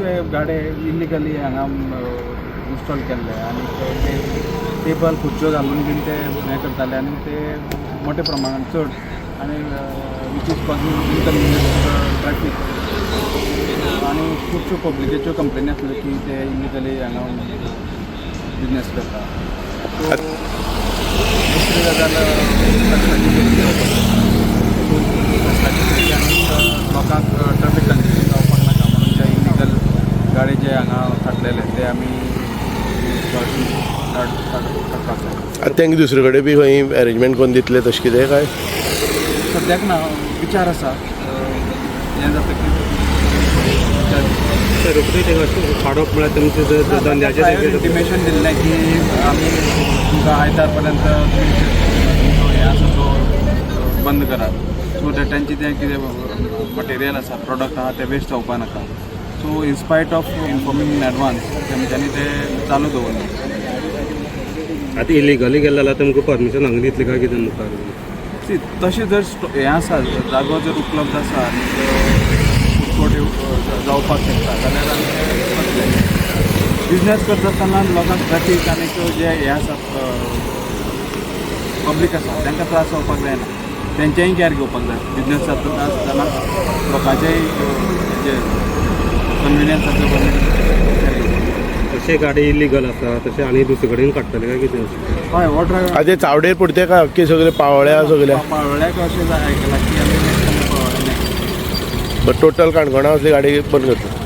खुबशे गाडे इलिगली हांगा इन्स्टॉल केल्ले आनी ते टेबल खुर्च्यो घालून बीन ते हें करताले आनी ते मोठ्या प्रमाणान चड आनी which is causing inconvenience traffic. आनी खुबश्यो पब्लिकेच्यो कंप्लेनी आसल्यो की ते इलिगली हांगा बिजनेस करता. सो दुसरी गजाल, कचऱ्याची फेरी घेवपाक. सो कचऱ्याची फेरी आनी लोकांक ट्राफीक कंजेशन जावपाक नाका म्हणून जे इलिगल गाडी जे हांगा काडलेले ते आमी काडपाक जाय. आतां तांकां दुसरे कडेन बी खंय अरेंजमेंट करून दितले तशें कितें काय? सद्याक ना, विचार आसा. हें जाता की विचार. रोखडी ते अशें काडप म्हळ्यार तुमचे जर धंद्याचे इंटिमेशन दिल्लें की आमी तुमकां आयतार पर्यंत तुमचो हें आसा तो बंद करात, सो that तांचें तें कितें मटेरियल आसा, प्रोडक्ट आहा, तें वेस्ट जावपा नाका. So in spite of informing in advance, तेमच्यांनी तें चालू दवरलें. आतां इलिगली गेले जाल्यार तुमकां परमिशन हांगा दितले काय कितें मुखार? सी, तशें जर हें आसा, जागो जर उपलब्ध आसा आनी फूड कोर्ट जावपाक शकता जाल्यार आमी तें करतले. बिजनेस करता आसतना लोकांक ट्रॅफीक आनी जे हें आसा, पब्लीक आसा, तांकां त्रास जावपाक जायना. तेंचेंय कॅर घेवपाक जाय. बिजनेस जाता आसतना लोकांचेय जे कन्विनियन्साचो केअर घेवपाक जाय. अशे गाडी इलिगल आसा तशें आनी दुसरे कडेन काडटले काय कितें अशें? हय, हो ड्रायव्हर. आतां ते चावडेर पुरते काय अख्खे सगळे पावळ्या सगळ्या? पावळ्याक अशें आयकलां की आमी नेक्स्ट टायम पावळ्या. बट टोटल काणकोणा असली गाडी बंद करता.